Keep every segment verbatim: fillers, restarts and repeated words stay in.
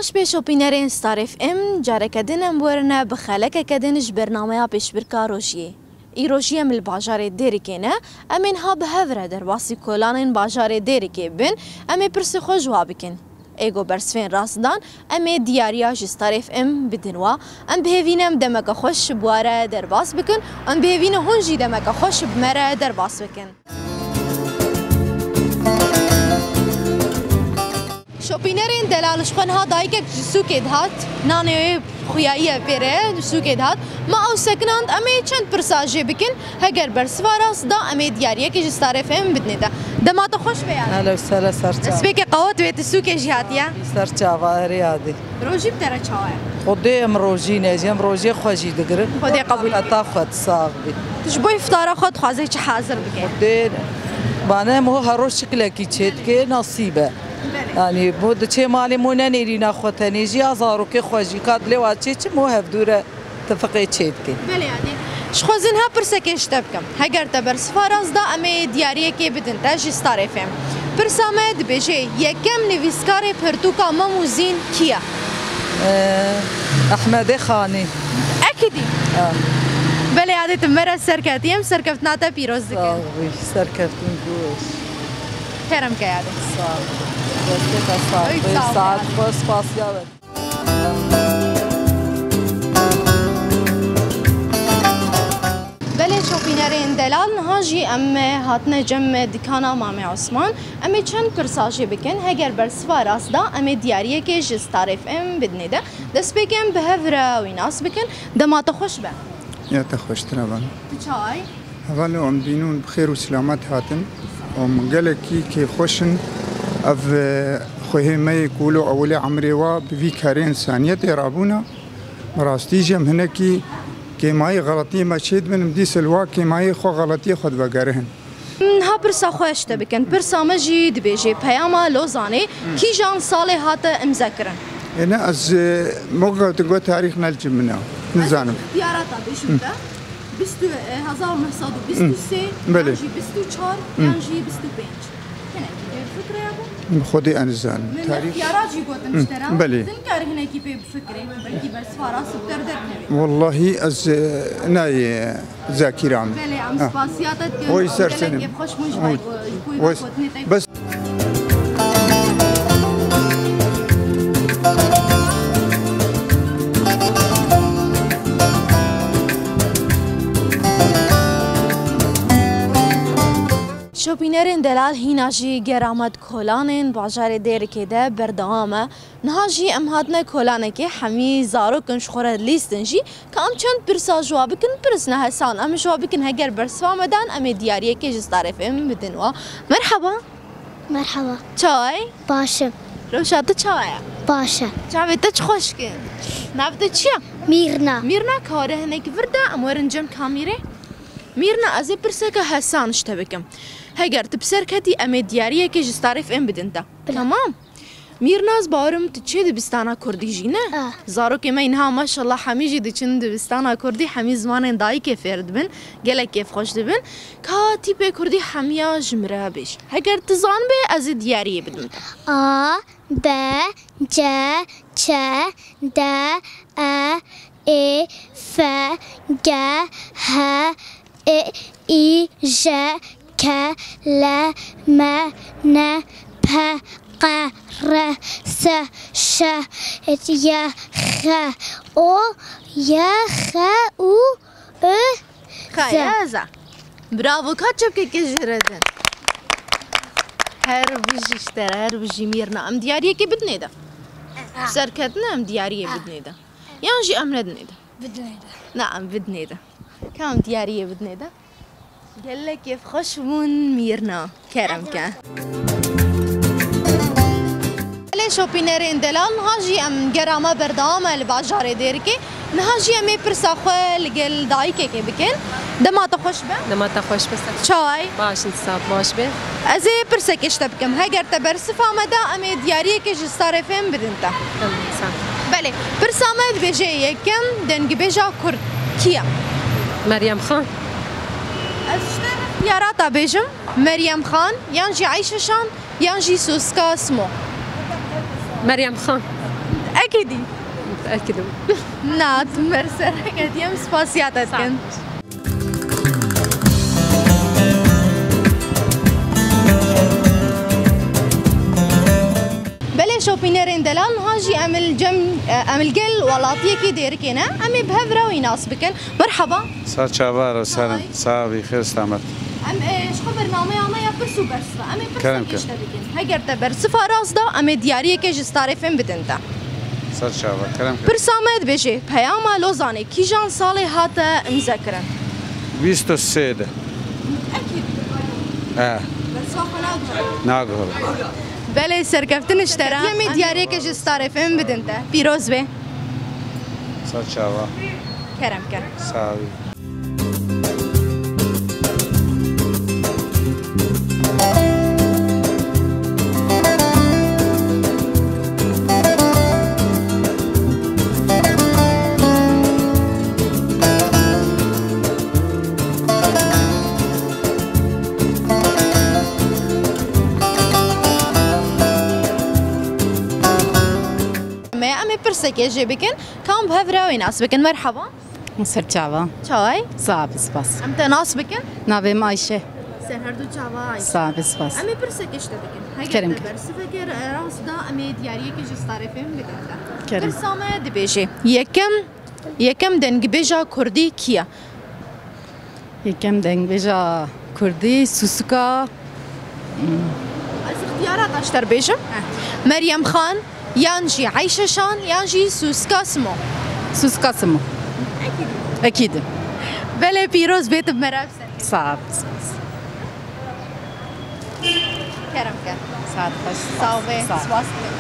Ji pêşopînerên Star F M, careke din em werine bi xelekeke din ji bernameya pêşbirka rojiyê. Îro jî em li bajarê Dêrikê ne, em ê niha bi hev re derbasî kolanên bajarê Dêrikê bin, em ê pirsê xwe ji wa bikin. Ê ku bersivên rast dan, em ê diyariya ji Star F M bidin wa. Em bi hêvî ne em demeke xweş bi wa re derbas bikin, em bi hêvî ne hûn jî demeke xweş bi me re derbas bikin. Şopînerên delal, ji xwe niha dayikek ji sûkê dihat, nanê wê xuyayiye pê re, ji sûkê dihat. Ma ew sekinand, em ê çend pirsa jê bikin, heger bersiva rast da, em ê diyariyekê ji Star F M bidinê te. Dema te xweş be yani. Hele sele ser çava. Destpêkê qewet wê, tu sûkê jî hatiye. Ser çava, erê yadî. Rojî bi te re çawa ye? Xwedê em rojî ne jî, em rojê xwe jî digirin. Xwedê qebûl bike. Heta xwe sax bî. Tu ji bo îftara xwe dixwazê çi hazir bike? Xwedê, bane em ho her roj şiklekî çê dike, nasîb e. Belê. Yani bo diçê malê mo nenêrîna xwe tenê jî, ya zarokê xwe jî, ka dilê wa çê çi mo hevdû re tifiqê çê dike. Belê, yani. Ji xwe zin ha pirsekê ji te bikim. Heger te bersiva rast da, em ê diyariyekê bidin te ji Star F M. Pirsa me dibêje, yekem nivîskarê pirtûka Mem û Zîn kî ye? Ee, Ehmedê Xanî. Ekidî. Ha. Belê, yadê tu me re serketî, em serkeftina te pîroz dikin. Sağ ol, serkeftin xweş. Kerem ke yadê. Sağ ol. Destê te sağ ol. Oy, sağ ol, saet xweş, spasiya we. Belê şopînerên delal, niha jî em hatine cem dikana Mamê Osman. Em ê çend pirsa jê bikin. Heger bersiva rast da, em ê diyariyekê ji Star F M bidinê de. Destpêkê em bi hev re wî nas bikin. Dema te xweş be. Ya te xweştir heval. Tu çawa yî? Hevalê, em bînûn bi xêr û silamet hatin. Em gelekî kêfxweş in. Ev, e, xwehê me yê ku wilo ewilê emrê wa bi vî karê însaniyetê rabûna. Bi rastî jî em hinekî kêmayî xeletiyê me çêdibin, em dîsa li wa kêmayê xwe xeletiyê xwe divegerihin. Niha pirsa xwe ji te bikin. Pirsa me jî dibêje, peyama Lozanê kîjan salê hate îmzekirin? Ê ne, ez, e, moga tu got tarîx ne li cem min e. Nizanim. Diyara te bêjim te. Bîst û, e, hezar û neh sed û bîst û sê, Belê. Yan jî bîst û çar, yan jî bîst û pênc. Hinekî tu fikre ya bû? Bi Xwedê ez nizanim. Min Tarîx ixtiyara jî gotin ji te re. Belê. Din kar hinekî pê bifikirê. Belkî bersiva rast bi te re derkeve. Wallahî ez, e, nayê. Zekîran. Belê, em spasiya te dikin. Oy, ser senim. Gelek kêfxweş bûn ji ber ku, ji bo gotinê te. Bes. Şopînerên delal, hîna jî gera me di kolanên bajarê Dêrikê de berdewam e. Niha jî em hatine kolanekê, hemî zarok in, ji xwe re lîst in jî, ka em çend pirsa ji wa bikin, pirs ne hesan, em ji wa bikin, heger bersiva me dan, em ê diyariyekê ji Star F M bidin wa. Merhaba. Merhaba. Çawa yî? Baş im. Rewşa tu çawa ye? Baş e. Çavê te çi xweşik in. Nav te çi ye? Mîrna. Mîrna, ka were hinek vir de, em werin cem kamîrê. Mîrna, ez ê pirseke hesan ji te bikim. Heger tu bi ser ketî, em ê diyariyekê ji Star F M bidin te. Bila. Tamam. Mîrna, ez bawerim tu çê dibistana kurdî jî ne? Ah. Zarokê me niha maşallah hemî jî diçin dibistana kurdî, hemî zimanên dayikê fêr dibin, gelek kêfxweş dibin. Ka tîpê kurdî hemiya ji min re bêj. Heger tu zanibê, ez ê diyariyê bidim te. A, B, C, Ç, D, E, Ê, F, G, H, I, J, K, L, M, N, P, Q, R, S, Ş, Y, X, O, Y, X, U, Ö, Kaya Z. Za. Bravo, ka çepkeke ji re din. Her bijî ji te re, her bijî Mîrna. Em diyariyekê bidinê de. Serketine em diyariyê bidinê de. Yan jî em nedinê de. Bidinê de. Na, em bidinê de. Ka em diyariyê bidinê de. Gelek kêfxweş bûn Mîrna. Kerem ke. Belê şopînerên delal, niha jî em gera me berdewam e li bajarê Dêrikê. Niha jî em ê pirsa xwe li gel dayikekê bikin. Dema te xweş be. Dema te xweş be. Çawa yî? Baş in, saet baş be. Ez ê pirsekê ji te bikim. Heger te bersiva me da, em ê diyariyekê ji Star F M bidin te. Tamam, sağ ol. Belê. Pirsa me dibêje, yekem dengibêja Kurd kî ye? Meryem Xan. Ez ji te re ixtiyara te bêjim. Meryem Xan, yan jî Eyşe Şan, yan jî Soska Smo. Meryem Xan. Êdî. Mut'ekid im. Na, tu mer ser heke diyem spasiya te dikin. Belê şopînerên delal, niha jî em li cem, em li gel welatiyekî Dêrikê ne. Em ê bi hev re wî nas bikin. Merhaba. Ser çava re, ser. Sax bî, xêr selamet. Em, e, ji xwe bernameya me ya pirs û bersiv e. Em ê pirsek ji te bikin. Heger te bersiva rast da, em ê diyariyeke ji starê fêm bidin te. Ser çava, kerem kir. Pirsa me dibêje, peyama Lozanê kîjan salê hate îmze kirin? Bîst û sê de. Ekîd. He. Bersiva xwe naguhere. Naguhere. Belê, serkeftin ji te re. Em ê diyariyeke ji starê fêm bidin te. Pîroz be. Ser çava. Kerem ke. Sax bî. Me, em ê pirsekê jê bikin, ka em bi hev re wê nas bikin. Merhaba. Ser çava. Çawa yî? Sax bî, spas. Em te nas bikin? Navê min Ayşe. Ser her du çava Ayşe. Sax bî, spas. Em ê pirsekê ji te bikin. Heger te bersiveke rast da, em ê diyariyekê ji starê fêm bidin te. Kerem. Pirsa me dibêje, yekem, yekem dengbêja kurdî kî ye? Yekem dengbêja kurdî, Sûsika. Ez ixtiyara te ji te re bêjim. Heh. Meryem Xan, yan jî Eyşe Şan, yan jî Sûsika Simo. Sûsika Simo. Ekîd. Ekîd. Belê, pîroz bê, tu bi me re bi ser. Sax ol. Kerem ke. Saet xweş. Sax be. Sax ol. Spas dikim.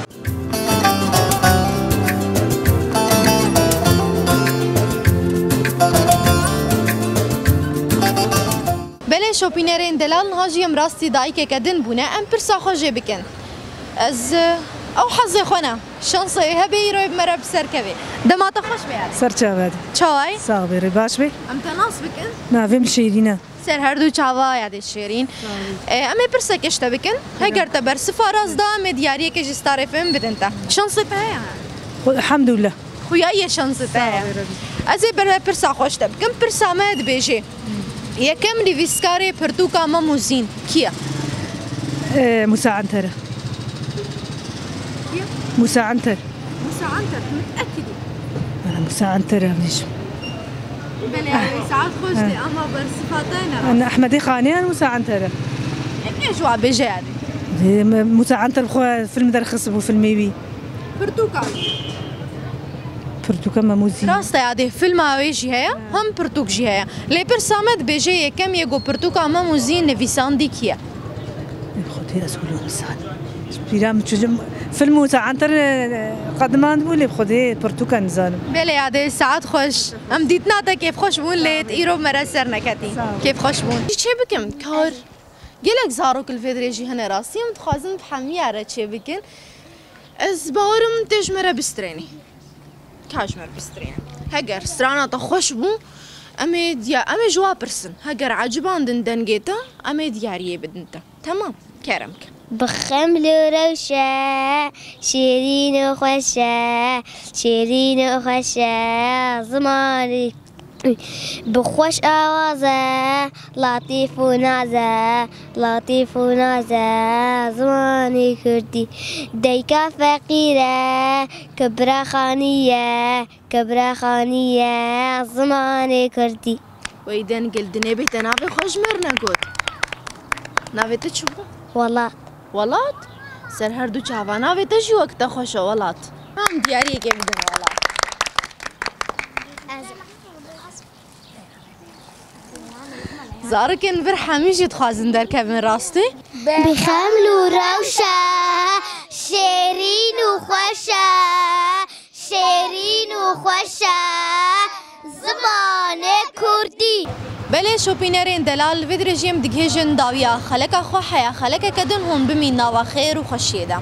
Belê şopînerên delal, niha jî em rastî dayikeke din bûne, em pirsa xwe jê bikin. Ez, e, ew hezê xwe ne. Şansê hebe îro bi me re bi ser kevê. Dema te xweş be yadê. Ser çavet. Çawa yî? Sax bî, rê baş bî. Em te nas bikin? Navê min Şêrîn e. Ser her du çava yadê Şêrîn. Sax bî. E, em ê pirsekê ji te bikin. Heger te bersiva rast da, em ê diyariyekê ji starê fêm bidin te. Şansê te heye? Xwe-, elhamdulillah. Xuya ye, şansê te heye. Sax bî, Rebî. Ez ê bere pirsa xwe ji te bikim. Pirsa me dibêje, yekem nivîskarê pirtûka Mem û Zîn kî ye? E, Musa Anter e. Kî ye? Musa Anter. Musa Anter, tu mutekîd î? Ana Musa Anter e, em dibêjin. Belê, saet xweş dê, ama bersiva te ne rast. Ana Ehmedê Xanê an Musa Anter e? Yekê ji wa bêje yadê. Dê, me, Musa Anter bi xwe film derxistibû, filmê wî. Pirtûka wî. Pirtûka Mem û Zîn. Rast e yadê, filma wê jî heye, hem pirtûk jî heye. Lê pirsa me dibêje, yekem yê ku pirtûka Mem û Zîn nivîsandî kî ye? Xwedê ez wilo nizanim. Pîra min çû film û saeter, e, qedimandibû, lê bi Xwedê pirtûka nizanim. Belê yadê, saet xweş. Em dîtina te kêfxweş bûn, lê tu îro bi me re ser neketî. Sağ ol. Kêfxweş bûn. Çê bikim, kar. Gelek zarok li vê dirêjî hene rastî, em dixwazin bi hemiya re çê bikin. Ez bawerim tê ji me re bistrênî. Ka ji me re bistrêne. Heger strana te xweş bû, em ê diya-, em ê ji wa pirsin. Heger ecibandin dengê te, em ê diyariyê bidin te. Temam. Kerem ke. Bi xeml û rewş e, şêrîn û xweş e, şêrîn û xweş e, zimanê. Bi xweş awaz e, latîf û naz e, latîf û naz e, zimanê kurdî. Dayika feqîr e, kibra xanî ye, kibra xanî ye, zimanê kurdî. Wey dengê li dinê bê, te navê xwe ji me re negot. Navê te çi bû? Welat. Welat? Ser her du çava navê te jî wek te xweş e, Welat. Em diyariyekê bidin, Welat. Ez Zarokên vir hemî jî dixwazin derkevin rastî. Bi xeml û rewş e, şêrîn û xweş e, şêrîn û xweş e, zimanê kurdî. Belê şopînerên delal, li vê dirêjiyê em digihêjin dawiya xeleka xwe heya xelekeke din hûn bimîn nava xêr û xweşiyê de.